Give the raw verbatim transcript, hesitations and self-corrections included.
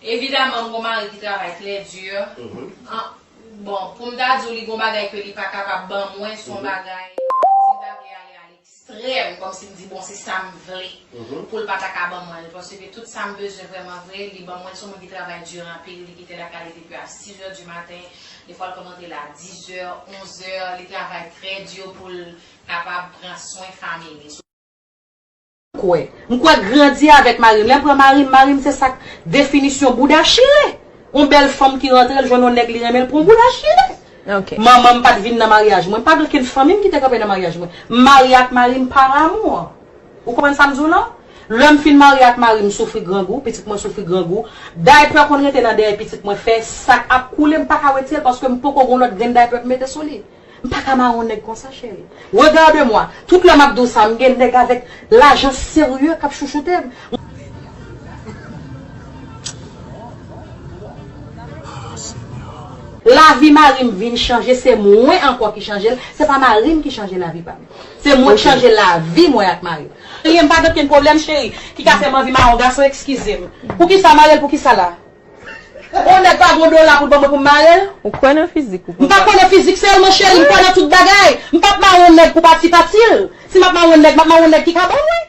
Evidaman, m gon mari ki travay trè di. An, bon, pou m ta di w li gon bagay ke li pa kapab ban mwen, se yon bagay, si m ta vle ale a lekstrèm, kòmsi m di, bon, se sa m vle, pou l pa ta ka ban mwen l, paske tout sa m bezwen vrèman vre, li ban mwen l. Se yon moun ki travay di anpil, li kite lakay li depi a sis è di maten, defwa l kòmanse la dis è, onz è, li travay trè di pou l kapab pran swen fanmi li. Kwè. M kwè grandi avèk mari m. Lè m pran mari m, mari m se sa k definisyon bouda chire. Yon bèl fanm ki rantre, l jwenn yon nèg li renmen, l pran yon bouda chire. Manman m pa t vin nan maryaj mwen. M pa gen okenn fanmi m ki te kanpe nan maryaj mwen. M marye ak mari m pa amou. Ou konprann sa m di w lan? Lè m fin marye ak mari m, soufri grangou, pitit mwen soufri grangou. Daypè konn rete nan dèyè pitit mwen, fè sa k ap koule, m pa ka wete l paske m poko gen yon lòt grenn daypè pou m mete sou li. M pa ka mare yon nèg konsa, cheri. Regarde-moi. Tout lè m ap di w sa, m gen nèg avèk lajan serye k ap chouchoute m. Lavi mari m vin chanje, se mwen ankò ki chanje l, se pa mari m ki chanje lavi pa m. Se mwen ki chanje lavi mwen ak mari m. Cheri, m pa gen okenn pwoblèm, cheri, ki ka fè m anvi mare yon gason, eskize m. Poukisa mare l, poukisa la? Yon nèg pa gen yon dola pou l ban mwen pou m mare l? Ou kwè nan fizik ou? M pa kwè nan fizik sèlman, cheri, m kwè nan tout bagay. M p ap mare yon nèg pou pati pati l. Si m ap mare yon nèg, m ap mare yon nèg ki ka ban mwen.